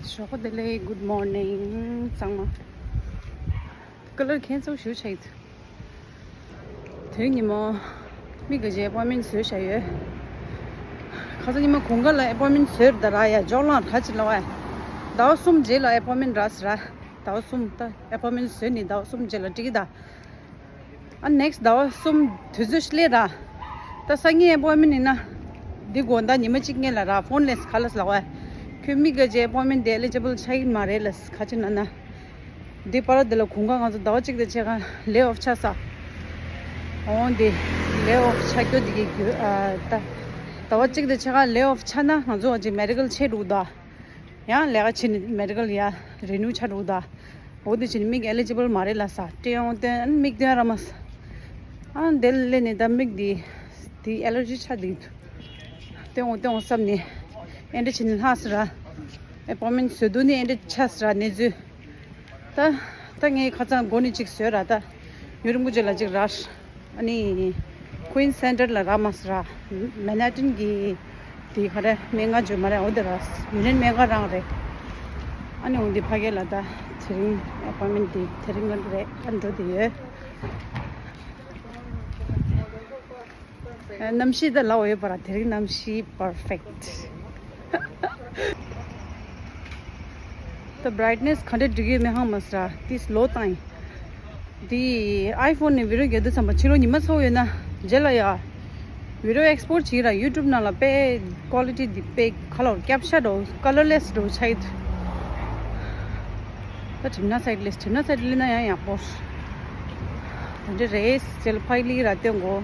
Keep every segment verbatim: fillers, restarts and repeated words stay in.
ཞོགས་པ་བདེ་ལེགས། Good morning ཚང་མ། ཀ་ལར་ཁྱེད་ཚོ་ཞུ་ཆེད། དེ་རིང་ཉི་མ་མིག་གི་རྗེས་ཨེ་པོན་མེན་བཟོས་བཞག་ཡོད། ཁ་སང་ཉི་མ་གུང་དཀར་ལ་ཨེ་པོན་མེན་བཟོས་རེད་ད་ར། ཡ་ཇོག་ལང་ག་ཅི་ལ་བ། ཟླ་བ་གསུམ་རྗེས་ལ་ཨེ་པོན་མེན་རག་སི་ར། ཟླ་བ་གསུམ་ད་ཨེ་པོན་མེན་བཟོས་ནི་ཟླ་བ་གསུམ་རྗེས་ལ་འགྲིག་གི་ད། ཨ་ནེག་སི་ཟླ་བ་གསུམ་དུས་ཚོད་སླེབས་ར། ད་སང་ཉིན་ཨེ་པོན་མེན་ཡིན་ན། འདི་དགོང་དག་ཉི་མ་གཅིག་སྔོན་ལ་ར་ཕོན་ལས་ག་ལ་ལ་བ། ཁྱོད་མིག་གི་རྗེས་ཨེ་པོན་མེན་དེ་ཨེ་ལི་ཇི་བལ་ཆགས་ཀྱི་མ་རེད་ལ་ག་ཅི་ན་ན། འདི་པར་འདི་ལ་གུང་དཀར་ང་ཚོ་ཟླ་བ་གཅིག་དང་ཕྱེད་ཀ་ལེ་ཨོཕ་ཆགས་ས། འོང་འདི་ལེ་ཨོཕ་ཆགས་རྒྱུ་འདི་གི་རྒྱུ་ཨ་ད། ཟླ་བ་གཅིག་དང་ཕྱེད་ཀ་ལེ་ཨོཕ་ཆགས་ན་ང་ཚོ་ཨ་ཅིག་མེ་ཌི་ཀལ་ཆད་འགྲོ་གི་འདུག་ཡང་ལས་ཀ་བྱེད་ནི་མེ་ཌི་ཀལ་ཡ་རི་ནིའུ་ཆགས་འགྲོ་གི་འདུག་འོ་འདི་བྱེད་ནི་མིག་ཨེ་ལི་ཇི་བལ་མ་རེད་ལ་ས་སྤྲད་འོང་སྟོན་མིག་སྟོན་ར་མ་ས། ཨ་འདི་ལ་སླེབས་ནས་ད་མིག་འདི་འདི་ཨེ་ལར་ཇི་ཆགས་འདུག་སྟོན་འོང་སྟོན་འོང་བསམ་ནས་ཨེ་འདྲ་བྱེད་ནི་ལྷག་སི་ར། ཨེ་པོན་མེན་བཟོ་དུས་ནི་ཨེ་འདྲ་ཆགས་སི་ར་གནས་ཚུལ། ད་ད་ངས་ཁ་སང་འགོ་ནས་གཅིག་བཟོས་ར། ད་ཡུ་རིང་པོ་ཅིག་ལ་གཅིག་ར། ཨ་ནི་ཀུན་སེན་ཊར་ལ་རག་མ་སི་ར། མན་ཧ་ཊན་གི་དེ་ག་རེ་སྨན་ཁང་བརྗོད་མ་རེད། འོ་དེ་ར་ཡུ་ནན་སྨན་ཁང་རང་རེད། ཨ་ནི་འོ་འདི་ཕ་གི་ལ་ད་དེ་རིང་ཨེ་པོན་མེན་དེ་དེ་རིང་རེད། ཨ་འགྲོ་དེ་ཡོད། གནམ་གཤིས་ད་ལའོ་ཡོད་པ་ར། དེ་རིང་གནམ་གཤིས་པར་ཕེག་ཊི། ད་བྷི་རའིཊ་ནེ་སི་ག་འདྲ་འགྲིག་ཡོད་མེད་ཧང་མ་སི་ར། ཏིས་ལོ་བཏང་ཡིན། འདི་ཨའི་ཕོན་ནས་བི་ཌི་ཡོ་རྒྱག་དུས་ཙམ་པ་ཕྱི་ལོགས་ཉི་མ་ཚ་པོ་ཡོད་ན་རྗེས་ལ་ཡ། བི་ཌི་ཡོ་ཨེག་སི་པོར་ཊི་བྱེད་ར། ཡུ་ཊུབ་ནང་ལ་དཔེ་ཀོ་ལི་ཊི་འདི་དཔེ་ག་ལོར་ཀེབ་ཤ་འགྲོ་ཀ་ལར་ལེ་སི་འགྲོ་ཆགས་ཡོད། ད་གྲིབ་ནག་སའིཌ་ལེ་སི་གྲིབ་ནག་སའིཌ་ལེ་ན་ཡང་ཡག་པོ། དེ་འདྲ་རེད། རྗེས་ལ་ཕ་གི་ལི་ར་སྟོན་གོ།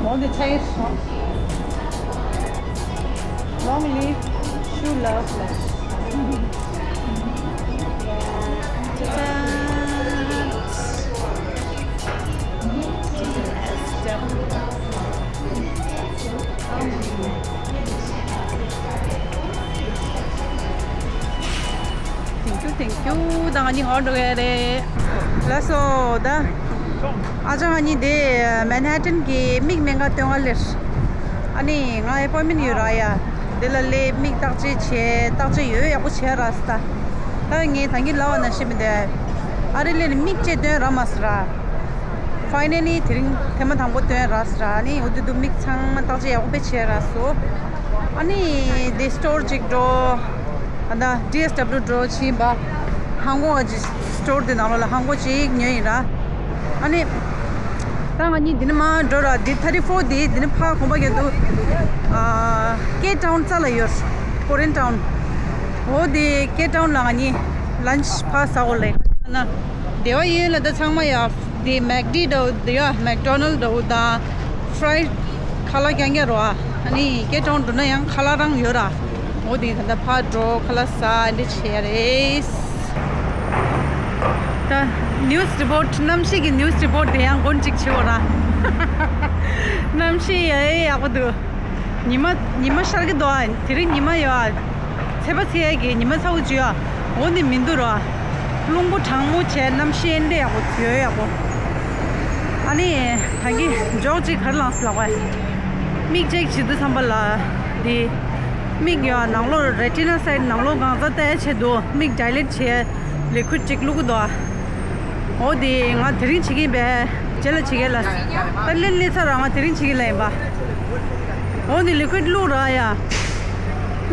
འོ་འདི་ཆ་ཡིན་སོང་། Long live Shoe Love ལ། Thank you, thank you. ད་ང་གཉིས་ཧོར་འགྲོ་གི་རེད། ལགས་སོ། ད་ཨ་ཅག་ང་གཉིས་དེ་མན་ཧ་ཊན་གྱི་མིག་སྨན་ཁང་སྟོན་ག་སླེབས། ཨ་ནི་ང་ཨེ་པོན་མེན་ཡོད་ར་ཡ། དེ་ལ་སླེབས་མིག་བརྟག་དཔྱད་བྱས། བརྟག་དཔྱད་ཡོད་ཡག་པོ་བྱས་ར་སི་ད། ད་ངས་ད་གིན་ལབ་པ་ནང་བཞིན་མི་འདུག་ཨ་རི་སླེབས་ནས་མིག་ཅིག་སྟོན་རག་མ་སི་ར། ཕའི་ནལ་ལི་དེ་རིང་ཐེངས་མ་དང་པོ་སྟོན་རག་སི་ར། ཨ་ནི་འོ་དེ་དུས་མིག་ཚང་མ་བརྟག་དཔྱད་ཡག་པོ་དཔེ་བྱས་རག་སོང་། ཨ་ནི་དེ་སི་ཊོར་ཅིག་འགྲོ། ཨ་ད་ཌི་ཨེས་ཌབ་ལིའུ་འགྲོ་ཕྱིན་པ། ཧང་གོ་ཨ་ཅི་སི་ཊོར་དེ་ནང་ལོགས་ལ་ཧང་གོ་ཅིག་ཉོས་ཡིན་ར། ཨ་ནི་ད་ང་གཉིས་འདི་ནས་མར་འགྲོ་ར། འདི་ཐར་ཊི་ཕོར་འདི་འདི་ནས་ཕར་གོམ་པ་རྒྱག་དུས་ཨ་ཀེབ་ཊའུན་རྩ་ལ་ཡོད། ཀོ་རིན་ཊའུན། འོ་དེ་ཀེབ་ཊའུན་ལ་ང་གཉིས་ལན་ཆི་ཕར་ཟ་དགོས་ལེ། ན་བདེ་བ་ཡོད་ལ། ད་ཚང་མ་ཡ་དེ་མེག་ཌི་འདྲ་བོ་དེ་ཡ་མེག་ཌོ་ནལ་འདྲ་བོ་དང་ཕ་རའི་ཌི་ཁ་ལག་རྐྱང་རྐྱང་རེད་བ། ཨ་ནི་ཀེབ་ཊའུན་འགྲོ་ན་ཡང་ཁ་ལག་རང་ཡོད་ར། འོ་དེ་ད་ལྟ་ཕར་འགྲོ་ཁ་ལག་ཟ་འདི་བྱེད་ཡ་རེད། ད་ནིའུ་སི་རི་པོར་ཊི། གནམ་གཤིས་ཀྱི་ནིའུ་སི་རི་པོར་ཊི་དེ་ཡང་མགོ་གཅིག་བྱེད་དགོས་ར། གནམ་གཤིས་ཡ་ཡག་པོ་འདུག་ཉི་མ་ཉི་མ་ཤར་གྱི་འདུག་ཨ། དེ་རིང་ཉི་མ་ཡོད་ཨ། ཚེས་པ་ཚེས་ཡས་ཀྱི་ཉི་མ་ཚ་བོ་ཅིག་ཡོད་ཨ། འོ་ནི་མི་འདུག་རོ། རླུང་བུ་གྲང་མོ་བྱས། གནམ་གཤིས་ཨེ་འདྲ་ཡག་པོ་ཡོད་ཡག་པོ། ཨ་ནི་ད་གིན་ཇོག་ཅིག་ག་རེ་ལངས་སོང་ལབ་པ། མིག་ཅེག་བྱེད་དུས་ཙམ་པ་ལ། དེ་མིག་ཡོད་ཨ། ནང་ལོགས་རེ་ཊི་ན་སའིཌ་ནང་ལོགས་གང་ཚ་བལྟ་ཡ་ཆེད་དུ་མིག་ཌའི་ལེཊ་བྱེད་ལི་ཀུ་ཡིཌ་ཅིག་བླུག་གི་འདུག་ཨ། འོ་དེ་ང་དེ་རིང་བྱེད་ཀྱིན་པས། རྗེས་ལ་བྱེད་ཀྱིན་ལ། ད་ལན་སླེབས་ཚར་ར། ང་དེ་རིང་བྱེད་ཀྱིན་ལ་ཡིན་པ། འོ་དེ་ལི་ཀུ་ཡིཌ་བླུག་ར་ཡ།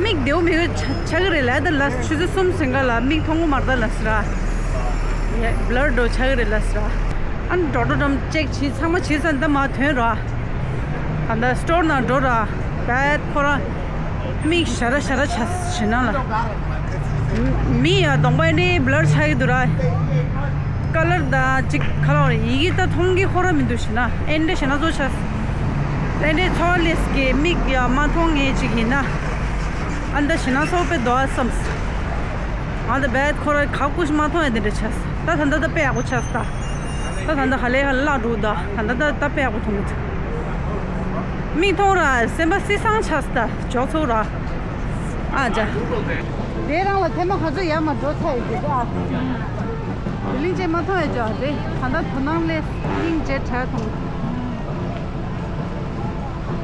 མིག་བདེ་བོ་མི་འདུག་ཆ་ཆགས་ཀྱི་རེད་ལ། ད་ལ་ཆུ་ཚོད་གསུམ་ཟིན་ག་ལ་མིག་མཐོང་གི་མ་རེད་ད་ལ་ཟེར་ར། ཡ་བྷི་ལར་འགྲོ་ཆགས་ཀྱི་རེད་ལ་ཟེར་ར། ཨ་ནི་འགྲོ་འགྲོ་འགྲོ་ཅེག་བྱེད་ཚང་མ་བྱེད་ཚར་ད་མར་ཐོན་ར། ད་ལྟ་སི་ཊོར་ནང་འགྲོ་ར། བད་ཁོ་རང་མིག་ཞ་ར་ཞ་ར་ཆ་ཞེ་ན་ལ། མི་ཡ་གདོང་པ་ཨེ་འདྲའི་བྷི་ལར་ཆགས་ཀྱི་འདུག་ར། ཀ་ལར་དང་ཅིག་ཁ་ལོ་རེ་ཡི་གེ་ད་མཐོང་གི་ཁོ་ར་མི་འདུག་ཞེ་ན། ཨེ་འདྲ་ཞེ་ན་ཚོ་ཆ། ཨེ་འདྲའི་ཚོ་ལེས་ཀྱི་མིག་ཡ་མ་མཐོང་ངེས་ཅིག་ཡིན་ན། ཨ་འདྲ་ཞེ་ན་ཚོ་དཔེ་འདུག་ཨ་བསམས། ང་ད་བད་ཁོ་ར་ག་ཀུ་ཞིག་མ་མཐོང་ཡ་དེ་འདྲ་ཆ། ད་ད་ད་ད་དཔེ་ཡག་པོ་ཆ་ད། ད་ད་ད་ཧ་ལས་ཧ་ལས་བླག་འགྲོ་ད། ད་ད་ད་ད་དཔེ་ཡག་པོ་མཐོང་གི་འདུག་མིག་མཐོང་ར་སེམས་པ་སི་སང་ཆགས་སི་ད་ཇོག་ཚོགས་ར། ཨ་ཅག་དེ་རང་ལ་ཐེངས་མ་ག་ཚོད་ཡར་མར་འགྲོ་ཚར་ཡོད་དེ་ཨ། བི་ལིང་ཅེ་མ་མཐོང་ཡ་ཅག་དེ་ད་ལྟ་དོ་སྣང་ལས་བི་ལིང་ཅེ་དྲ་མཐོང་།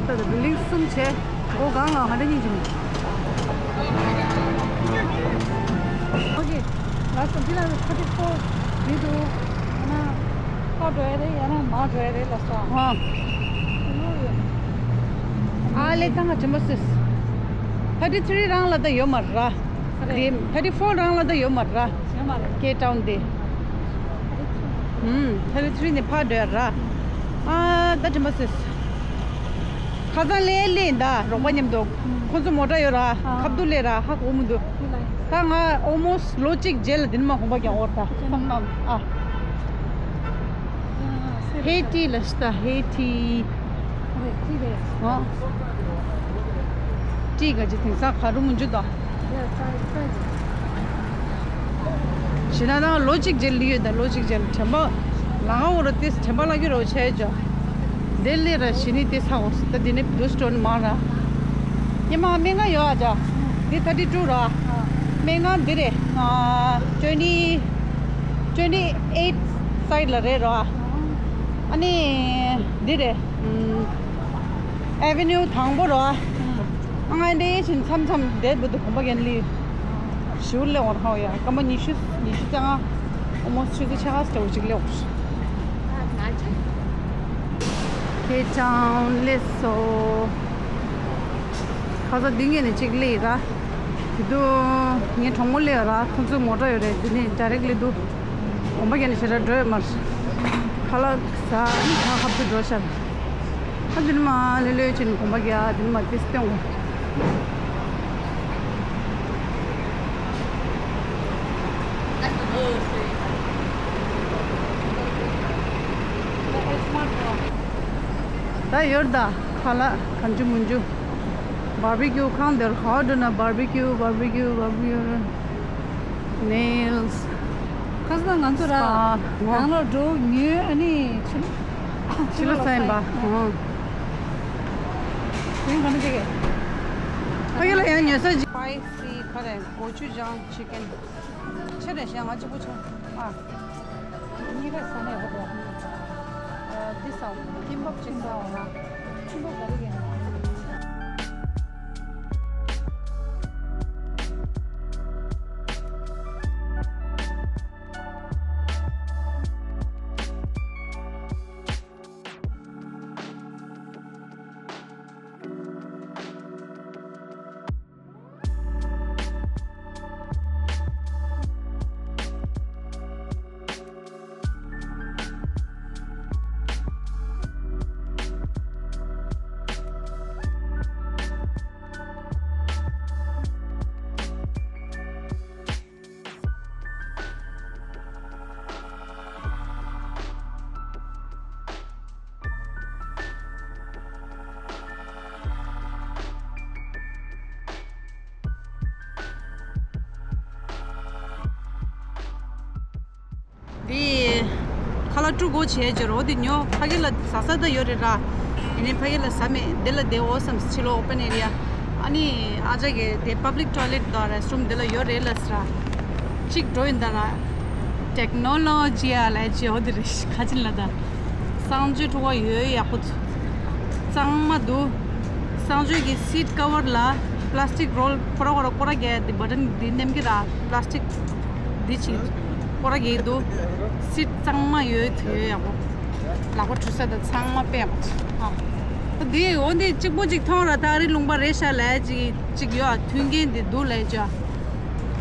ད་ལྟ་བི་ལིང་གསུམ་བྱས། སྒོ་གང་ལ་ང་འདྲ་གཉིས་བྱུང་། ཨོ་ཀེ། ལགས་སོ། འདི་ལ་ཐར་ཊི་ཕོར་འདི་འདུག་ཨ་ན་ཁ་འགྲོ་ཡ་རེད། ཡང་ན་མར་འགྲོ་ཡ་རེད་ལ་སོ། ཨ། ཨ་ལེ་ད་ང་དྲན་པ་སོས། ཐར་ཊི་ཐི་རི་རང་ལ་ད་ཡོད་མ་ར། རེད། ཐར་ཊི་ཕོར་རང་ལ་ད་ཡོད་མ་ར། ཡོད་མ་རེད། ཀེབ་ཊའུན་དེ། ཨུམ། ཐར་ཊི་ཐི་རི་ནས་ཕར་འགྲོ་ཡ་ར། ཨ་ད་དྲན་པ་སོས། ཁ་སང་ལས་ལས་ད་རོགས་པ་མཉམ་དུ་ཁོ་ཚོ་མོ་ཊ་ཡོད་ར། ཨ། ཁ་བསྡུ་ལས་ར་ཧ་གོ་མི་འདུག་ད་ང་ཨོ་མོ་སི་ལོ་གཅིག་རྗེས་ལ་དེ་ནས་མ་གོམ་པ་རྒྱག་འོར་ད་བསམ་གནང་ཨ། ཧེ་ཊི་ལ་ཤི་ད་ཧེ་ཊི། ཨ། ཊི་ག་ཅི་དེང་སང་ག་རུ་མི་འཇུ་ད། ཞེ་ན་ད་ལོ་གཅིག་རྗེས་ལི་ཡོད་ད། ལོ་གཅིག་རྗེས་ལ་དྲན་པ་ལང་ཨོ་ར་ཏིས་དྲན་པ་ལ་གི་རོ་ཆེ་ཇོ། དེ་ལས་ར་ཞི་ནི་ཏིས་ཧ་འོ་སི་ད། དེ་ནས་བུ་སི་ཊོན་མ་ར། ཉི་མ་སྨན་ཁང་ཡོད་ཨ་ཅག་འདི་ཐར་ཊི་ཊུ་ར། སྨན་ཁང་འདི་རེད། ཨ་ཊུ་ཝེན་ཊི་ཊུ་ཝེན་ཊི་ཨེ་ཊི་སའིཌ་ལ་རེད་ར། ཨ་ནི་འདི་རེད། ཨེ་ཝེ་ནིའུ་དང་པོ་ར། ང་འདྲེ་ཡེ་བཞིན་མཚམས་མཚམས་འདས་བུ་དུ་གོམ་པ་རྒྱན་ལི། ཞུ་ལེ་འོར་ཧའོ་ཡ་སྐར་མ་ཉི་ཤུ་ཉི་ཤུ་རྩ་ལྔ། ཨོ་མོ་སི་ཆུ་ཚོད་ཕྱེད་ཀ་ཙམ་ཅིག་ལེ་འོར། ཁེ་ཅང་ལེ་སོ། ཁ་ས་འདི་ངས་ནས་ཅིག་ལེ་ར། དེ་དུ་ངའི་གྲོགས་མོ་ལེ་ར། ཁོང་ཚོའི་མོ་ཊ་ཡོད་རེད། དེ་ནས་ཌའི་རེག་ལེ་དུ་གོམ་པ་རྒྱན་ནས་ཞེ་དྲག་འགྲོ་ཡོད་མ་རེད། ཁ་ལག་ཟ་ནི་ཁ་ཁབ་ཏུ་འགྲོ་ཤག་ཨ་འདི་ནི་མ་ལེ་ལེ་ཅན་གོམ་པ་རྒྱག་འདི་ནི་མ་ཏིས་སྟོན་གོ། ད་ཡོར་ད་ཁ་ལག་གང་ཅི་མུན་ཅུ། བར་བི་ཀྱུ་ཁང་དེར་ཧ་འགྲོ་ན་བར་བི་ཀྱུ་བར་བི་ཀྱུ་བར་བི་ཀྱུ། Nails། ཁ་སང་ང་ཚོ་ར་Spa། ནང་ལོགས་འགྲོ་ཉོས། ཨ་ནི་ཕྱི་ལོགས་ཕྱི་ལོགས་ས་ཡིན་པ། ཨང་། དེ་ག་ནས་བྱེད་ཀྱི། ཕ་གི་ལ་ཡང་ཉོས་ས་ཅིག Spicy ཁ་རེ་gochujang chicken ཆེ་རེ་ཞེ་ང་གཅིག་པུ་ཆོ། ཨ། གཉིས་ཀ་ཟ་ནས་ཡོད་རེད། ཨ། འདི་ཟ། ཁིམ་པབ་ཅིག་ཟ་འོ་ན། ཁིམ་པབ་ག་རེ་ཡིན། འདི་ཁ་ལག་དཀྲུག་གོ་བྱས་བྱས་རོ། འདི་ཉོ་ཕ་གི་ལ་ཟ་ས་ད་ཡོད་རེད་ར། ཡིན་ནའི་ཕ་གི་ལ་ཟ་མེད་འདི་ལ་བསྡད་འོ་བསམ། ཕྱི་ལོགས་ཨོ་པན་ཨེ་རི་ཡ། ཨ་ནི་ཨ་ཅག་གིས་དེ་པབ་ལིག་ཊོའི་ལེཊ་དང་རེ་སི་ཊི་རུམ་འདི་ལ་ཡོད་རེད་ལབ་ཟེར། གཅིག་འགྲོ་ཡིན་ད་ལ། ཊེག་ནོ་ལོ་ཇི་ཡ་ལབ་ཅིག་འོ་དེ་རེད། ཁ་ཆེན་ལ་ད། གསང་སྤྱོད་ཕྲུ་གུ་ཡོད་ཡག་པོ་གཙང་མ་འདུག་གསང་སྤྱོད་ཀྱི་སིཊ་ཀ་བར་ལ་པ་ལ་སི་ཊིག་རོལ་ཁོ་ར་ཁོ་ར་སྐོར་ར་རྒྱག་དེ་བ་ཊན་འདི་ནེམ་གི་ར་པ་ལ་སི་ཊིག་འདི་ཅིག་སྐོར་ར་རྒྱག་འདུག་སིཊ་གཙང་མ་ཡོད་དེ་ཡོད་ཡག་པོ། ལག་པ་འཁྲུ་ས་དང་ཚང་མ་དཔེ་ཡག་པོ་ཨ། འདི་འོ་འདི་གཅིག་པོ་གཅིག་མཐོང་ར་ད་རི་ལུང་པ་རེད་ཤག་ལབ་ཅིག་ཅིག་ཡོད་ཨ། མཐུན་རྐྱེན་འདི་འདུག་ལབ་ཅིག་ཨ།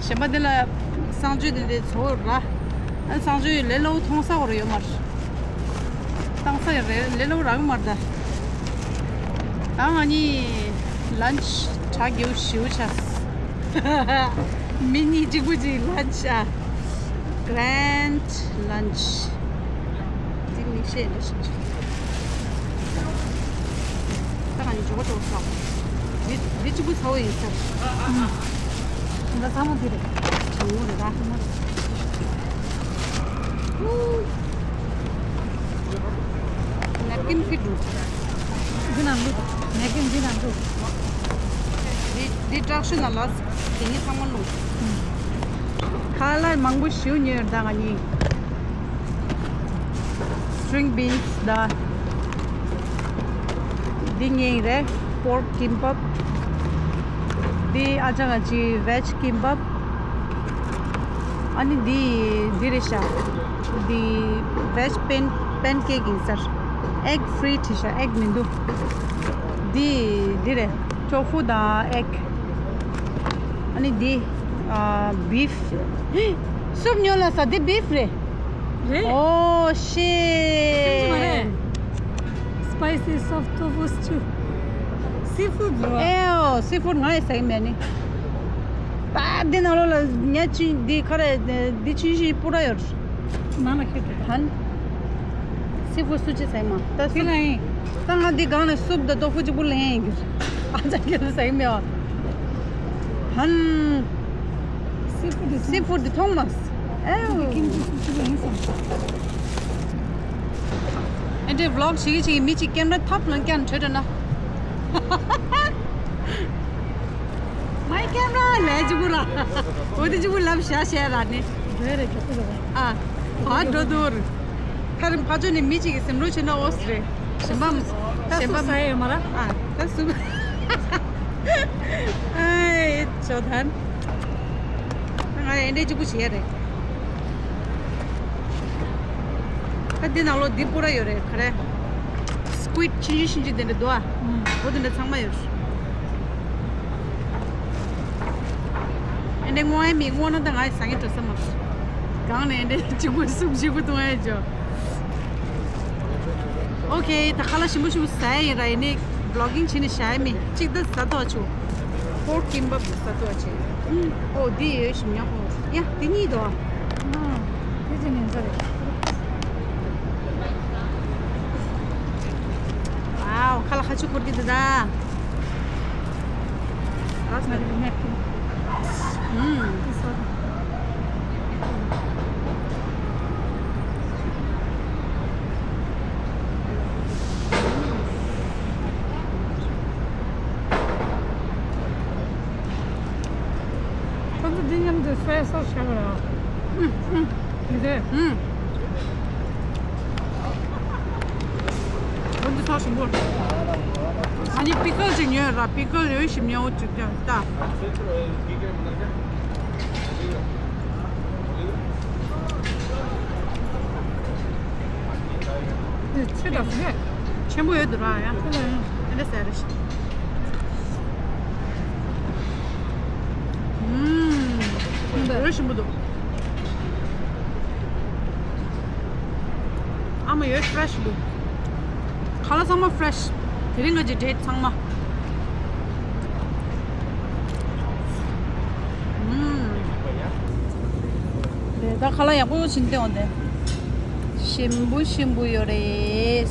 གཞན་པ་འདི་ལ་གསང་སྤྱོད་འདི་འདི་ཚོ་ར། ཨ་གསང་སྤྱོད་ལས་སླ་བོ་མཐོང་ས་བོ་ར་ཡོད་མ་རེད། བཏང་ས་ཡོད་རེད་ལས་སླ་བོ་རག་མ་རེད་ད། ད་ང་གཉིས་ལན་ཆི་གྲ་རྒྱས་ཞེ་པོ་ཆགས། མི་གཉིས་གཅིག་པུ་གཅིག་ལན་ཆི་ཨ། གྷ་རེན་ཌི་ལན་ཆི། འདི་མིག་ཤེལ་འདྲ་ཞིག་བྱས། ད་ང་གཉིས་འཇོག་འཇོག་ཚར། འདི་འདི་གཅིག་པུ་ཚ་བོ་ཡིན་ས་རེད། ད་ཚ་མོ་འདི་རེད། གྲང་མོ་རེད་ད། ནེབ་ཀིན་ཕིག་འདུག་འདི་ནང་འདུག་ནེབ་ཀིན་འདི་ནང་འདུག་འདི་འདི་དྲག་ཤོས་ནང་ལ་དེ་གཉིས་ཚང་མ་བླུགས། ཁ་ལག་མང་པོ་ཞིག་ཉོས་ཡོད་ད་ང་གཉིས། སི་ཊིང་བིན་སི་ད། འདི་ངའི་རེད། པོར་ཀི་ཀིམ་པབ། འདི་ཨ་ཅག་གི་ཝེཇ་ཀིམ་པབ། ཨ་ནི་འདི་འདི་རེད་ཤག་འདི་ཝེཇ་པེན་པེན་ཀེག་ཡིན་ས་རེད། ཨེག་ཕི་རི་བྲིས་ཤག་ཨེག་མི་འདུག་འདི་འདི་རེད། ཊོ་ཕུ་དང་ཨེག་ཨ་ནི་འདི་ཨ་བིཕ། སུབ་ཉོ་ལ་ས་འདི་བིཕ་རེད། རེད། ཨོ་ཤེ། ཁྱོད་ཀྱི་མ་རེད། Spicy soft tofu stew. Seafood རེད་བ། ཨེའོ་སི་ཕུཌ་ང་ཡི་ཟ་གི་མེད་ནི། པ་འདི་ནང་ལོགས་ལ་ཉ་ཆུན་འདི་ཁ་རེད་འདི་ཆུན་ཤིང་སྤུ་ར་ཡོད། ནང་ལ་ཁྱེར་ཏེ་ཧན། སི་ཕུཌ་སུ་ཅི་ཟ་གི་མ་ད་དེ་སུབ་ལ་ཡིན། ད་ང་འདི་སྒང་ནས་སུབ་དང་ཏོ་ཕུ་གཅིག་པུ་ལེན་ཡིན་གྱི། ཨ་ཅག་ཁྱེད་ཚོ་ཟ་གི་མེད་བ། ཧན། སི་ཕུཌ་དེ་སི་ཕུཌ་དེ་མཐོང་མ། ཨེ། ཨེ་འདྲའི་ཝི་ལོག་བྱེད་ཀྱི་བྱེད་ཀྱི་མི་གཅིག་ཀེམ་ར་ཐབ་ལ་བཀྱག་ནས་བྲོས་འགྲོ་ན། མའི་ཀེམ་ར་ལས་གཅིག་པུ་ར། འོ་དེ་གཅིག་པུ་ལབ་བཞག་བཤད་ར་ནི། བོད་རེད་ག་པུ་ར། ཨ། ཨ་འགྲོ་འདུག་ཁ་རིམ་ཕ་ཆོས་ནས་མི་གཅིག་གིས་སེམས་ལོ་ཆེ་ན་འོ་སི་རེད། གཞན་པ་གཞན་པ་ས་ཡོད་མ་ར། ཨ་ད་སུ། ཨེ་ཇོ་དན། ང་ཨེ་འདྲས་གཅིག་པུ་བྱེད་ཡ་རེད། ད་འདི་ནང་ལོགས་འདི་སྤུ་ར་ཡོད་རེད་ག་རེ། སི་ཀུའིཌ་ཆུང་ཆུང་ཆུང་ཆུང་དེ་འདྲ་འདུག་ཨ། ཨོ་དེ་འདྲ་ཚང་མ་ཡོད་རེད། ཨེ་འདྲས་བསྔོ་ཡ་མི་བསྔོ་ན་ད་ང་ཡི་ཟ་ངེ་འགྲོ་ས་མ་རེད། གང་ནས་ཨེ་འདྲས་གཅིག་པུ་སུབ་གཅིག་པུ་བཏུང་ཡ་ཅོ། ཨོ་ཁེ། ད་ཁ་ལག་ཞིམ་པོ་ཞིམ་པོ་ཟ་ཡ་ཡིན་ར། ཡིན་ནའི་ཝི་ལོག་གིང་བྱེད་ནས་བཞག་ཡ་མེད། གཅིག་ད་ཟ་ཐུབ་ཆུ། པོར་ཀི་ཀིམ་པབ་ཟ་ཐུབ་ཆེ། ཨོ་འདི་ཡོད་ཞིམ་ཉམས་པོ། ཡ་འདི་གཉིས་དོ། ཨ་དེ་ཅི་ཉན་ས་རེད། ཝའོ་ཁ་ལག་ཁ་ཆུ་འཁོར་གྱི་འདུག་ད། That's not enough. ཨུམ། ཁོ་ཚོ་འདི་མཉམ་དུ་སོ་ཡ་སོ་སི་བྱ་དགོས་རེད། ཨུམ་ཨུམ། འདི་རེད། ཨུམ། འོ་འདི་ཚོ་ཞིམ་པོ་རེད། ང་གཉིས་པི་ཀལ་ཅིག་ཉོས་ར། པི་ཀལ་ཡོད་ཞིམ་ཉམས་པོ་ཅིག་ཀྱང་ལྟ། འདི་ཆེ་དྲགས་སོང་ངས། ཆེན་པོ་ཡོད་འདུག་ར་ཡ། ཁོ་ལ་ཡང་། ཨེ་འདྲ་ཟེར་རེད། ཨུམ། འདི་རོ་ཞིམ་པོ་འདུག་ཨ་མ་ཡོད་ཕི་རེ་ཤི་འདུག་ཁ་ལག་ཚང་མ་ཕི་རེ་ཤི། དེ་རིང་ང་གི་ཌེ་ཊི་ཚང་མ། ཨུམ། དེ་ད་ཁ་ལག་ཡག་པོ་ཕྱིན་ཏེ་འོང་དེ། ཞིམ་པོ་ཞིམ་པོ་ཡོད་རེད།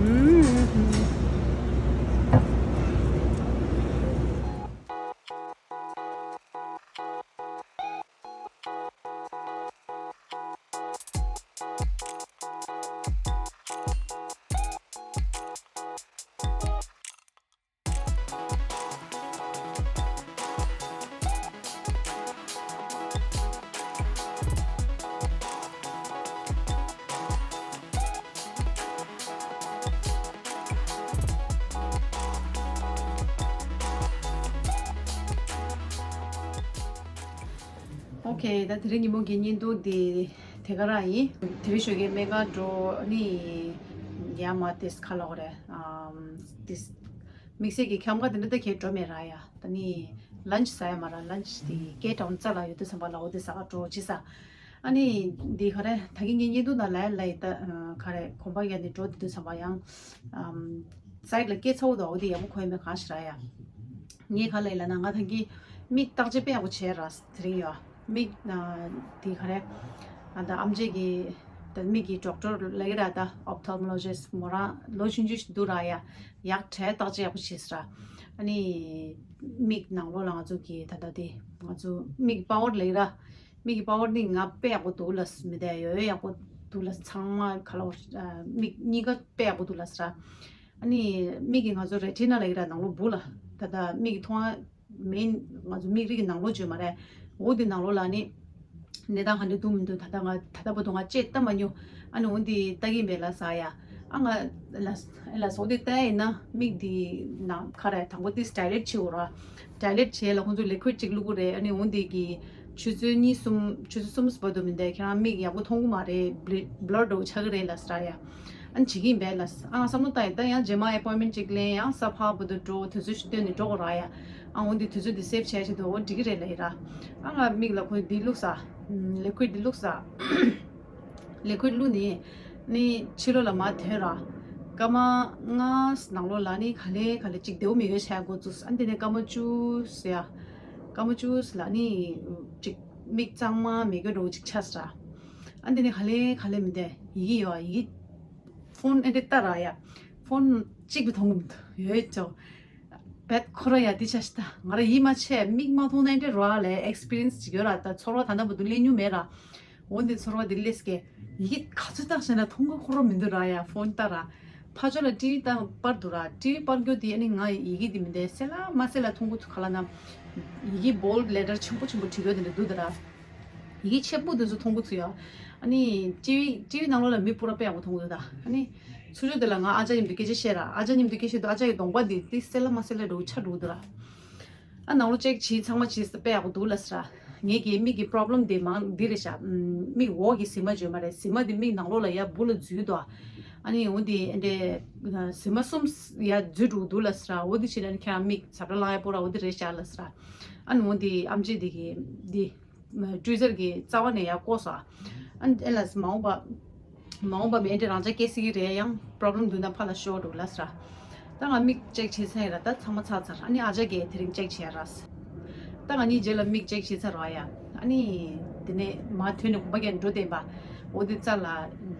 ཨུམ། ཨོ་ཁེ། ད་དེ་རིང་ཉིན་མོ་གི་བརྙན་ཐུང་འདི་དེ་ག་རང་ཡིན། དེ་རིང་ཞོགས་ཀས་སྨན་ཁང་འགྲོ་ནི་ཡ་མ་དེས་ཁ་ལོག་རེད། ཨམ། དེས་དམིགས་བསལ་གྱི་འཁྱམ་ག་དེ་འདྲ་ད་ཁྱེད་འགྲོ་མེད་ར་ཡ། ད་ནི་ལན་ཆི་ཟ་ཡ་མ་ར། ལན་ཆི་དེ་སྐད་གྲོང་རྩ་ལ་ཡོད་དུས་ཙམ་པ་ལ་འོ་དེ་ཟ་ག་འགྲོ་ཅི་ཟ། ཨ་ནི་འདི་ག་རེ་ད་གིན་ངའི་བརྙན་ཐུང་ནང་ལ་ལ་ཡི་ད་ག་རེ་གོམ་པ་ཡ་ནི་འགྲོ་དེ་དུས་ཙམ་པ་ཡང་ཨམ། སའིཌ་ལ་སྐད་ཚ་བོ་དང་འོ་དེ་ཡག་པོ་གོ་ཡ་མེད་གང་ཞིག་ར་ཡ། ངས་ག་ལ་ཡིན་ལབ་ན་ང་ད་གིན་མིག་བརྟག་དཔྱད་དཔེ་ཡག་པོ་བྱས་ར། དེ་རིང་ཡོད། མིག་ཨ་དེ་ག་རེ་ཨ་ད་ཨམ་ཆི་གི་ད་མིག་གི་ཌོག་ཊར་ལབ་ཀྱི་ར། ད་ཨོབ་ཐལ་མོ་ལོ་ཇི་སི་མོ་རང་ལོ་ཆུང་ཆུང་ཞིག་འདུག་ར་ཡ། ཡག་གྲས་བརྟག་དཔྱད་ཡག་པོ་བྱས་ར། ཨ་ནི་མིག་ནང་ལོགས་ལ་ང་ཚོ་གི་ད་ད་དེ་ང་ཚོ་མིག་པ་ཝར་ལབ་ཀྱི་ར། མིག་གི་པ་ཝར་ནི་ང་དཔེ་ཡག་པོ་འདུག་ལབ་མི་བསྡད། ཡོད་ཡོད་ཡག་པོ་འདུག་ལབ། ཚང་མ་ག་ལ་བ་མིག་གཉིས་ཀ་དཔེ་ཡག་པོ་འདུག་ལབ་ར། ཨ་ནི་མིག་གི་ང་ཚོ་རེ་ཊི་ན་ལབ་ཀྱི་ར། ནང་ལོགས་སྦུག་ལ་ད་ལྟ་མིག་གི་མཐོང་བ་མེན་ང་ཚོ་མིག་རིལ་གྱི་ནང་ལོགས་བརྗོད་མ་རེད། འོ་དེ་ནང་ལོགས་ལ་ནི་གནས་སྟངས་ག་འདྲ་འདུག་མི་འདུག་ད་ལྟ་ང་ད་ལྟ་བར་དུ་ང་དཔྱད་ལྟ་མ་མྱོང་། ཨ་ནི་འོ་དེ་ལྟ་གི་མེད་ལབ་ས་ཡ། ཨ་ང་ལ་ལ་སོགས་དེ་ལྟ་ཡིན་ན་མིག་དེ་ནང་ག་རེ་དང་པོ་དེ་ཌའི་ལེཊ་བྱེད་དགོས་ར། ཌའི་ལེཊ་བྱས་ལ་ཁོང་ཚོས་ལི་ཀུ་ཡིཌ་ཅིག་བླུག་གི་རེད། ཨ་ནི་འོ་དེ་གི་ཆུ་ཚོད་གཉིས་གསུམ་ཆུ་ཚོད་གསུམ་བར་དུ་མི་འདས་ཁྱེད་རང་མིག་ཡག་པོ་མཐོང་གི་མ་རེད། བྷི་ལར་འདྲ་བོ་ཆགས་ཀྱི་རེད་ལབ་ས་ར་ཡ། ཨ་ནི་བྱེད་ཀྱི་ཡིན་པས་ལབ། ཨ་ང་བསམ་བློ་བཏང་ཡིན། ད་ཡང་རྗེས་མ་ཨེ་པོའིན་མེན་ཊི་ཅིག་ལེན། ཡང་ས་ཕག་བར་དུ་འགྲོ། དུས་ཚོད་ཞིག་བཏོན་ནས་འགྲོ་དགོས་ར་ཡ། ཨ་འོ་འདི་དུས་ཚོད་འདི་སེབ་བྱས་བྱེད་དུ་འོ་འགྲིག་གི་རེད་ལབ་ཡིན་ར། ཨ་ང་མིག་ལ་ཁོས་འདི་བླུགས་ས། ལི་ཀུ་ཡིཌ་འདི་བླུགས་ས། ལི་ཀུ་ཡིཌ་བླུགས་ནས་ནི་ཕྱི་ལོགས་ལ་མར་ཐོན་ར། སྐར་མ་ལྔ་ནང་ལོགས་ལ་ནི་ག་ལེ་ག་ལེ་ཅིག་བདེ་པོ་མི་དགོས་བྱས་འགོ་བཙུགས། ཨ་འདི་ནས་སྐར་མ་བཅུ་ཟེར་ཡ། སྐར་མ་བཅུ་ལ་ནི་ཅིག་མིག་གཙང་མ་མི་དགོས་འདྲ་བོ་ཅིག་ཆགས་ས་ར། ཨ་འདི་ནས་ག་ལེ་ག་ལེ་མི་འདས་ཡི་གེ་ཡོད་ཡི་གེ། ཕོན་ཨེ་འདྲ་ལྟ་ར་ཡ། ཕོན་གཅིག་པུ་མཐོང་གི་མི་འདུག་ཡོད་ཅོག་བེད་ཁོ་ར་ཡ་འདི་ཆ་ཤི་ད་ང་ར་ཡིད་མ་ཆེས། མིག་མ་མཐོང་ན་ཨེ་འདྲ་ར་ལས་ཨེག་སི་པི་རི་ཡན་སི་ཅིག་ཡོད་ར། ད་ཚོར་བ་ད་ལྟ་བར་དུ་སླེབས་མྱོང་མེད་ར། འོ་འདི་ཚོར་བ་འདི་སླེབས་ཀྱི། ཡི་གེ་ག་ཚོད་བཏང་ཤེ་ན་མཐོང་གི་ཁོ་ར་མི་འདུག་ར་ཡ། ཕོན་ལྟ་ར། ཕ་ཆོ་ལ་ཊི་ཝི་བཏང་པར་འདུག་ར། ཊི་ཝི་པར་རྒྱུ་དེ་ཨ་ནི་ང་ཡི་གེ་འདི་མི་འདས་གསལ་ལ་མ་གསལ་ལ་མཐོང་གི་ཚུལ་ག་ལ་ན། ཡི་གེ་བོལ་ཌི་ལེ་ཊར་ཆེན་པོ་ཆེན་པོ་བྲིས་ཡོད་དེ་འདྲ་འདུག་ད་ར། ཡི་གེ་ཆེན་པོ་དེ་ཚོ་མཐོང་གི་ཚུལ་ཡ། ཨ་ནི་ཊི་ཝི་ཊི་ཝི་ནང་ལོགས་ལ་མི་སྤུ་ར་དཔེ་ཡག་པོ་མཐོང་གི་འདུག་ད། ཨ་ནི་ཚུར་ཕྱོགས་དེ་ལ་ང་ཨ་ཅག་མཉམ་དུ་སྐད་ཆ་བཤད་ར། ཨ་ཅག་མཉམ་དུ་སྐད་ཆ་བཤད་དུས་ཨ་ཅག་གི་གདོང་པ་འདི་ཏི་གསལ་ལ་མ་གསལ་ལ་འགྲོ་ཆ་འགྲོ་འདུག་ར། ཨ་ནང་ལོགས་ཅེག་བྱས་ཚང་མ་བྱས་དཔེ་ཡག་པོ་འདུག་ལབ་ས་ར། ངེད་ཀྱི་མིག་གི་པོ་རོབ་ལེམ་དེ་མང་འདི་རེད་ཤག་མིག་འོག་གི་ཟི་མ་བརྗོད་མ་རེད། ཟི་མ་དེ་མིག་ནང་ལོགས་ལ་ཡར་སྦུག་ལ་འཛུལ་འདུག་ཨ་ནི་འོ་དེ་ཨེ་འདྲས་ཟི་མ་གསུམ་ཡར་འཛུལ་འགྲོ་འདུག་ལབ་ས་ར། འོ་དེ་བྱས་ན་ཁྱེད་རང་མིག་ཟ་འཕྲུག་ལངས་ཡ་པོ་ར་འོ་དེ་རེད་ཤག་ལབ་ས་ར། ཨ་ནི་འོ་དེ་ཨམ་ཆི་དེ་གི་འདི་ཊུ་ཝི་ཊར་གི་རྩ་བ་ནས་ཡར་བཀོག་སོང་། ཨ་ནི་ཨེ་ལ་མ་འོངས་པ་མ་འོངས་པ་མི་ཨེ་འདྲས་རང་ཅག་སྐྱེ་སྲིད་ཀྱི་རེད། ཡང་པོ་རོབ་ལེམ་འདུག་ན་ཕར་ལ་ཤོར་འགྲོ་ལབ་ས་ར། ད་ང་མིག་ཅེག་བྱས་ཚར་ཡིན་ར། ད་ཚང་མ་ཚར་ཚར། ཨ་ནི་ཨ་ཅག་གིས་དེ་རིང་ཅེག་བྱས་ར། ད་ང་གཉིས་རྗེས་ལ་མིག་ཅེག་བྱས་ཚར་ར་ཡ། ཨ་ནི་དེ་ནས་མར་ཐོན་ནས་གོམ་པ་རྒྱག་འགྲོ་བསྡད་པ། འོ་དེ་རྩ་ལ་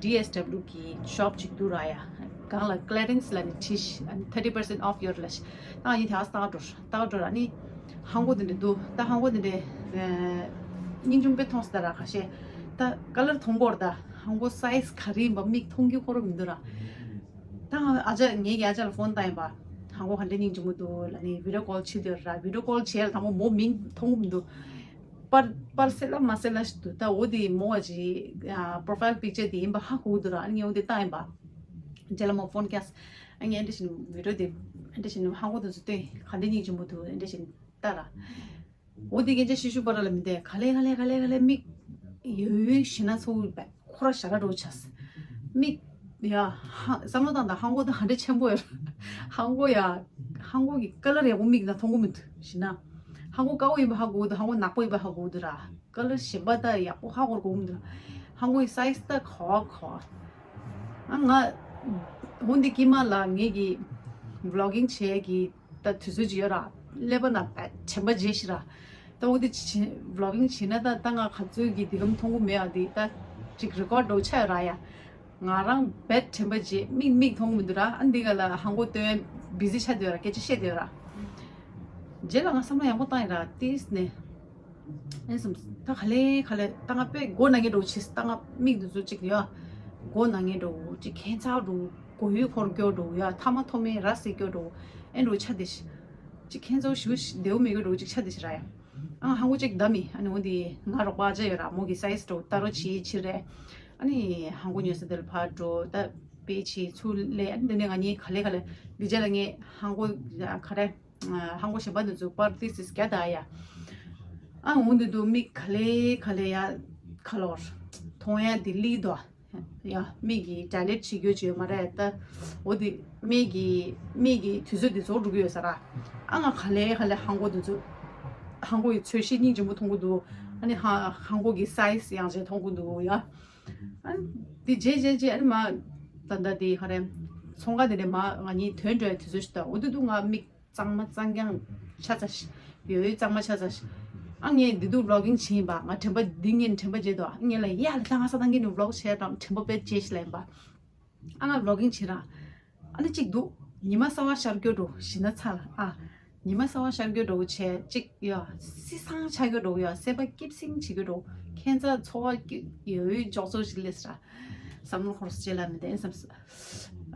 ཌི་ཨེས་ཌབ་ལིའུ་གི་ཤོབ་ཅིག་འདུག་ར་ཡ། སྒང་ལ་ཀི་ལེ་རེན་སི་ལབ་ནས་བྲིས་ཤག་ཨ་ནི་thirty percent off your lash། ད་ང་གཉིས་དེ་ཨ་ལྟ་འགྲོ་ལྟ་འགྲོ་ར། ཨ་ནི་ཧང་གོ་དེ་འདྲ་འདུག་ད་ཧང་གོ་དེ་འདྲ་ཨ་སྙིང་རྗེ་མོ་དཔེ་མཐོང་སོང་ད་ར། ཁ་ཤས་ད་ཀ་ལར་མཐོང་གི་ཡོད་རེད། ད་ཧང་གོ་སའིཛ་ག་རེ་ཡིན་པ་མིག་མཐོང་གི་ཁོ་རང་མི་འདུག་ར། ད་ང་ཨ་ཅག་ངེད་ཀྱི་ཨ་ཅག་ལ་ཕོན་བཏང་ཡིན་པ། ཧང་གོ་ག་འདྲ་སྙིང་རྗེ་མོ་འདུག་ལབ་ནས་བི་ཌི་ཡོ་ཀོལ་བྱེད་འདོད་ར། བི་ཌི་ཡོ་ཀོལ་བྱས་ལ་དང་པོ་མོ་མིག་མཐོང་གི་མི་འདུག་པར་པར་གསལ་ལ་མ་གསལ་ལ་ཞིག་འདུག་ད་འོ་དེ་མོ་བ་ཅིག་པོ་རོ་ཕའིལ་པིག་ཅར་དེ་ཡིན་པ་ཧ་གོ་འདུག་ར། ཨ་ནི་ངས་འོ་དེ་བཏང་ཡིན་པ། རྗེས་ལ་མོ་ཕོན་བཀྱགས། ཨ་ངས་ཨེ་འདྲ་བྱས་ནས་བི་ཌི་ཡོ་དེ་ཨེ་འདྲ་བྱས་ནས་ཧང་གོ་དེ་ཚོ་སྟོན། ག་འདྲ་སྙིང་རྗེ་མོ་འདུག་ཨེ་འདྲ་བྱས་ནས་ལྟ་ར། འོ་དེ་སྐད་ཆ་བཤད་བཤད་པ་ར་ལ་མི་བསྡད། ག་ལེ་ག་ལེ་ག་ལེ་ག་ལེ་མིག་ཡོད་ཡོད་ཞེད་སྣང་ཚ་བོ་ཡོད་པ་ཁོ་ར་ཞ་ར་འདྲ་བོ་ཆགས། མིག་ཡ་ཧ་བསམ་བློ་བཏང་དང་ཧང་གོ་དང་ག་འདྲ་ཆེན་པོ་ཡོད། ཧང་གོ་ཡ་ཧང་གོ་གི་ཀ་ལར་ཡག་པོ་མིག་ན་མཐོང་གི་མི་འདུག་ཞེད་སྣང་། ཧང་གོ་དཀར་པོ་ཡིན་པ་ཧ་གོ་འདུག་ཧང་གོ་ནག་པོ་ཡིན་པ་ཧ་གོ་འདུག་ར། ཀ་ལར་གཞན་པ་ད་ཡག་པོ་ཧ་གོ་གོ་མི་འདུག་ཧང་གོ་ཡི་སའིཛ་ད་ག་བ་ག་བ། ཨ་ང་འོ་འདི་དཀྱིལ་མ་ལ་ངེད་ཀྱི་བི་ལོག་གིང་བྱེད་ཀྱི་ད་དུས་ཚོད་ཅིག་ཡོད་ར། ཀླད་པ་ན་བད་དྲན་པ་བརྗེད་ཤི་ར། ད་འོ་དེ་བི་ལོག་གིང་བྱེད་ན་ད་ད་ང་ག་ཚོད་ཀྱི་འདི་གམ་མཐོང་གི་མེད་ཨ། དེ་ད་ཅིག་རི་ཀོཌ་འདྲ་བོ་ཆགས་ཡོད་ར་ཡ། ང་རང་བད་དྲན་པ་བརྗེད། མིག་མིག་མཐོང་གི་མི་འདུག་ར། ཨ་འདི་ག་ལ་ཧང་གོ་སྟོན་བི་ཟི་ཆགས་བསྡད་ཡོད་ར། སྐད་ཆ་བཤད་བསྡད་ཡོད་ར། རྗེས་ལ་ང་བསམ་བློ་ཡག་པོ་བཏང་ཡིན་ར། ཏིས་ནས་ཨེ་སམ་ད་ག་ལེ་ག་ལེ་ད་ང་དཔེ་མགོ་ན་ངེ་འདྲ་བོ་ཆེ། ད་ང་མིག་འདི་ཚོ་ཅིག་ཡ་མགོ་ན་ངེ་འདྲ་བོ་ཅིག་ཁྱད་མཚར་འདྲ་བོ་མགོ་ཡུ་འཁོར་སྐྱོ་འདྲ་བོ་ཡ་ཐ་མ་ཐོ་མེ་ར་སེ་སྐྱོ་འདྲ་བོ་ཨེ་འདྲ་བོ་ཆ་དེ་ཤི་ཅིག་ཁྱད་མཚར་ཞུ་ཞི་བདེ་བོ་མེད་གི་འདྲ་བོ་ཅིག་ཆ་དེ་ཤི་ར་ཡ། ཨ་ཧང་གོ་ཅིག་ད་མི་ཨ་ནི་འོ་དེ་ང་རོགས་པ་ཨ་ཅག་ཡོད་ར། མོ་གི་སའིཛ་འདྲ་བོ་ལྟ་རོགས་བྱེད་ཕྱིར་རེད། ཨ་ནི་ཧང་གོ་ཉོས་ས་དེ་ལ་ཕར་འགྲོ་ད་པེ་ཆི་ཚུར་སླེབས། ཨ་ནི་དེ་ནས་ང་གཉིས་ག་ལེ་ག་ལེ་འདི་རྗེས་ལ་ངས་ཧང་གོ་ག་རེ། ཧང་གོ་གཞན་པ་འདི་ཚོ་པར་ཏིས་ཏིས་རྒྱག་ད་ཡ། ཨ་འོ་འདི་དུ་མིག་ག་ལེ་ག་ལེ་ཡ་ཁ་ལོར་མཐོང་ཡ་འདི་ལི་དོ། ཡ་མིག་གི་ཌའི་ལེཊ་བྱེད་རྒྱུ་ཅིག་ཡོད་མ་རེད་ད། འོ་འདི་མིག་གི་མིག་གི་དུས་ཚོད་འདི་ཚོ་འགྲོ་གི་ཡོད་ས་ར། ཨ་ང་ག་ལེ་ག་ལེ་ཧང་གོ་འདི་ཚོ་ཧང་གོ་ཡི་ཚོས་གཞི་སྙིང་རྗེ་མོ་མཐོང་གི་འདུག་ཨ་ནི་ཧ་ཧང་གོ་གི་སའི་ཛི་ཡང་ཅིག་མཐོང་གི་འདུག་ཡ། ཨ་འདི་རྗེས་རྗེས་རྗེས་ཨ་ནི་མ་ད་ད་འདི་ག་རེ་ཚོང་ཁང་འདི་ནས་མ་ང་གཉིས་ཐོན་འགྲོ་ཡ་དུས་ཚོད་ཞིག་ད་འོ་འདི་དུ་ང་མིག་གཙང་མ་གཙང་རྐྱང་ཆ་ཚ་ཞིག་ཡོད་ཡོད་གཙང་མ་ཆ་ཚ་ཞིག་ཨ་ངས་འདི་དུ་ཝི་ལོག་གིང་བྱིན་པ། ང་དྲན་པ་འདི་ངས་དྲན་པ་བརྗེད་དོ། ཨ་ངས་ལ་ཡ་ལ་ད་ང་ས་དང་གི་ནི་ཝི་ལོག་བྱས་དང་དྲན་པ་དཔེ་བརྗེད་ཞིག་ལ་ཡིན་པ། ཨ་ང་ཝི་ལོག་གིང་བྱིན་ར། ཨ་ནི་གཅིག་འདུག་ཉི་མ་གསར་བ་ཤར་རྒྱུ་འགྲོ་ཞིག་ན་ཚ་ལ་ཨ། ཉི་མ་གསར་བ་ཤར་རྒྱུ་འགྲོ་བྱས་གཅིག་ཡ་སི་སང་ཆ་རྒྱུ་འགྲོ་ཡ་སེམས་པ་སྐྱིད་སིང་བྱེད་རྒྱུ་འགྲོ། ཁྱེད་ཚ་འཚོ་བ་སྐྱིད་ཡོད་ཡོད་འཇོག་ཚོ་ཞིག་ལས་ར། བསམ་བློ་འཁོར་སེ་ལ་མི་བདེན་བསམ་སོང་།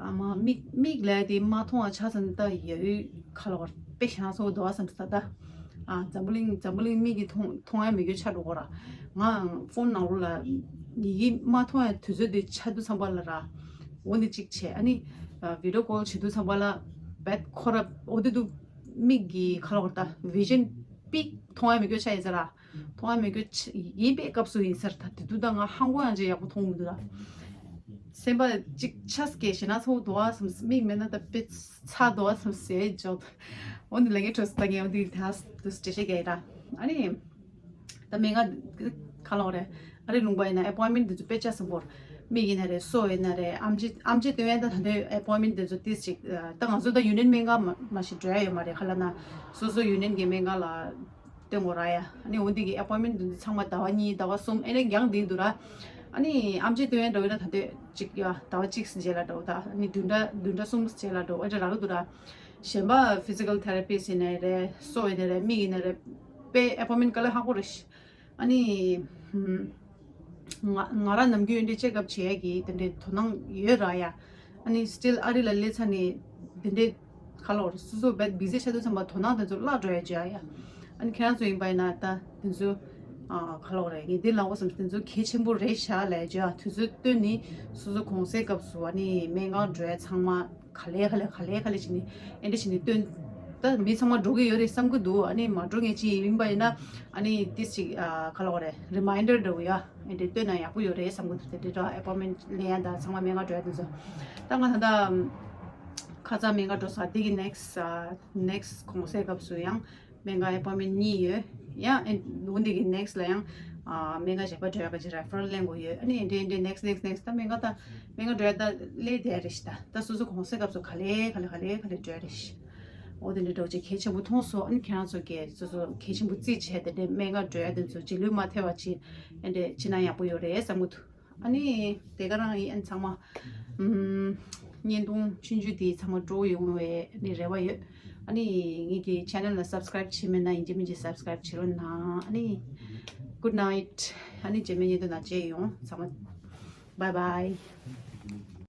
ཨ་མ་མིག་མིག་ལས་དེ་མ་མཐོང་བ་ཆ་ཚང་ད་ཡོད་ཡོད་ཁ་ལོ་བར་དཔེ་ཞེ་ན་སོ་དོ་བ་བསམ་སོང་ད། ཨ་འཛམ་བུ་གླིང་འཛམ་བུ་གླིང་མིག་གིས་མཐོང་མཐོང་ཡ་མི་རྒྱུ་ཆ་འགྲོ་གོ་ར། ང་ཕོན་ནང་ལོགས་ལ་ཡི་གེ་མ་མཐོང་ཡ་དུས་ཚོད་དེ་ཆ་དུས་ཚང་པ་ལ་ར། འོ་འདི་གཅིག་བྱས་ཨ་ནི་ཨ་བི་ཌི་ཡོ་ཀོལ་བྱེད་དུས་ཚང་པ་ལ་བད་ཁོ་ར་འོ་འདི་དུ་མིག་གི་ཁ་ལོ་བར་ད་བི་ཞན་པིག་མཐོང་ཡ་མི་རྒྱུ་ཆ་ཡིན་ས་ར། མཐོང་ཡ་མེད་རྒྱུ་ཡིན་པའི་སྐབས་སུ་ཡིན་ཟེར་ད་དེ་དུས་ད་ང་ཧང་གོ་ཡང་ཅིག་ཡག་པོ་མཐོང་མི་འདུག་ད། སེམས་པ་ཅིག་ཆ་སྐྱེ་ཞེ་ན་ཚོ་དོ་བ་སམ་མིག་མེད་ན་ད་པེ་ཚ་དོ་བ་སམ་ཟེར་འཇོག་འོ་འདི་ལས་ཀའི་གྲོས་སུ་ད་ངས་འོ་འདི་ད་དུ་སྤྲད་ཤེས་ག་ཡིན་ར། ཨ་ནི་ད་སྨན་ཁང་ག་ལོག་རེད། ཨ་རི་ལུང་པ་ཡིན་ན་ཨེ་པོན་མེན་ཊི་འདི་ཚོ་དཔེ་ཆ་སམ་པོར་མིག་ཡིན་ན་རེད། སོ་ཡིན་ན་རེད། ཨམ་ཆི་ཨམ་ཆི་སྟོན་ཡ་ད་ད་འདོད་ཨེ་པོན་མེན་ཊི་འདི་ཚོ་ཏིས་ཅིག་ད་ང་ཚོ་ད་ཡུ་ནི་ཡན་སྨན་ཁང་མ་མ་ཞིག་འགྲོ་ཡ་ཡོད་མ་རེད། ཁ་ལ་ན་སོ་སོ་ཡུ་ནི་ཡན་གྱི་སྨན་ཁང་ལ་སྟོན་དགོས་ར་ཡ། ཨ་ནི་འོ་འདི་གི་ཨེ་པོན་མེན་ཊི་འདི་ཚང་མ་ཟླ་བ་གཉིས་ཟླ་བ་གསུམ་ཨེ་ནས་འགྱངས་འདི་འདུག་ར། ཨ་ནི་ཨམ་ཆི་སྟོན་ཡ་འགྲོ་ཡོད་ན་ད་འདོད་ཅིག་ཡ་ཟླ་བ་གཅིག་རྗེས་ལ་འགྲོ་ད། ཨ་ནི་བདུན་ཕྲག་བདུན་ཕྲག་གསུམ་རྗེས་ལ་འགྲོ་ཨེ་འདྲ་རག་གི་འདུག་ར། གཞན་པ་ཕི་ཛི་ཀལ་ཐེ་ར་པིས་ཡིན་ནའི་རེད། སོ་ཡིན་ནའི་རེད། མིག་ཡིན་ནའི་རེད། དཔེ་ཨེ་པོན་མེན་ཊི་ག་ལ་ཧ་གོ་རེད་ཤི། ཨ་ནི་ཧུམ། ང་ང་རང་ནམ་རྒྱུན་འདི་ཅེག་ཨབ་བྱེད་ཡ་གི་དེ་འདྲའི་དོ་སྣང་ཡོད་ར་ཡ། ཨ་ནི་སི་ཊིལ་ཨ་རི་ལ་སླེབས་ཚར་ནས་དེ་འདྲའི་ཁ་ལོ་རེད། སོ་སོ་བད་བི་ཟི་ཆགས་དུས་ཙམ་པ་དོ་སྣང་དེ་ཚོ་བརླག་འགྲོ་ཡ་བྱེད་ཡ་ཡ། ཨ་ནི་ཁྱེད་རང་ཚོ་ཡིན་པ་ཡིན་ན་ད་དེ་ཚོ་ཨ་ཁ་ལོ་རེད། ངས་འདི་ལབ་དགོས་བསམ་དེ་ཚོ་གལ་ཆེན་པོ་རེད་ཤག་ལབ་ཡ་བྱེད་ཡ། དུས་ཚོད་བཏོན་ནས་སོ་སོ་གུང་སེང་སྐབས་སུ་ཨ་ནི་སྨན་ཁང་འགྲོ་ཡ་ཚང་མ་ག་ལེ་ག་ལེ་ག་ལེ་ག་ལེ་བྱས་ནས་ཨེ་འདྲ་བྱས་ནས་སྟོན། ད་མི་ཚང་མ་འགྲོ་གི་ཡོད་རེད་བསམ་གི་འདུག་ཨ་ནི་མ་འགྲོ་མཁན་ཅིག་ཡིན་པ་ཡིན་ན་ཨ་ནི་ཏིས་ཅིག་ཨ་ག་ལབ་དགོས་རེད། རི་མའིན་ཌར་འདྲ་བོ་ཡ་ཨེ་འདྲ་སྟོན་ན་ཡག་པོ་ཡོད་རེད་བསམ་གི་འདུག་དེ་འདྲ་ཨེ་པོན་མེན་ཊི་ལེན་ཡ་ད་ཚང་མ་སྨན་ཁང་འགྲོ་ཡ་དེ་ཚོ། ད་ང་ད་ལྟ་ཁ་སང་སྨན་ཁང་འགྲོ་ས་དེ་གི་ནེག་སི་ཊི་ཨ་ནེག་སི་ཊི་གུང་སེང་སྐབས་སུ་ཡང་སྨན་ཁང་ཨེ་པོན་མེན་ཊི་གཉིས་ཡོད། ཡང་ཨེ་འོ་འདི་གི་ནེག་སི་ཊི་ལ་ཡང་ཨ་སྨན་ཁང་གཞན་པ་འགྲོ་ཡ་ག་ཅིག་རེ་ཕ་རལ་ལེན་དགོས་ཡོད། ཨ་ནི་ཨེ་འདྲ་ཨེ་འདྲ་ནེག་སི་ཊི་ནེག་སི་ཊི་ནེག་སི་ཊི་ད་སྨན་ཁང་འགྲོ་ཡ་ད་སྨན་ཁང་འགྲོ་ཡ་ད་སླེབས་བསྡད་རེད་ཤི། ད་ད་སོ་སོ་གུང་སེང་སྐབས་སུ་ག་ལེ་ག་ལེ་ག་ལེ་ག་ལེ་འགྲོ་ཡ་རེད་ཤི། འོ་དེ་འདྲ་འགྲོ་ཅིག་གལ་ཆེན་པོ་མཐོང་སོང་། ཨ་ནི་ཁྱེད་རང་ཚོ་གིས་སོ་སོ་གལ་ཆེན་པོ་བརྩིས་བྱས་དེ་འདྲའི་སྨན་ཁང་འགྲོ་ཡ་དེ་ཚོ་རྗེས་ལུས་མ་ཐེབས་པ་ཅིག་ཨེ་འདྲ་བྱེད་ན་ཡག་པོ་ཡོད་རེད་བསམ་གི་འདུག་ཨ་ནི་དེ་ག་རང་ཡིན། ཨ་ནི་ཚང་མ་ཨུམ། བརྙན་ཐུང་ཆུང་ཆུང་དེ་ཚང་མ་སྤྲོ་པོ་ཡོང་བའི་ཨ་ནི་རེ་བ་ཡོད། ཨ་ནི་ངེད་ཀྱི་ཆེ་ནལ་ལ་སབ་སི་ཀ་རའིབ་བྱས་མེད་ན་ཡིན་གཅིག་མིན་གཅིག་སབ་སི་ཀ་རའིབ་བྱེད་རོགས་གནང་། ཨ་ནི་གུཌ་ནའིཊ། ཨ་ནི་རྗེས་མའི་བརྙན་ཐུང་ནང་མཇལ་ཡོང་། ཚང་མ་བའི་བའི།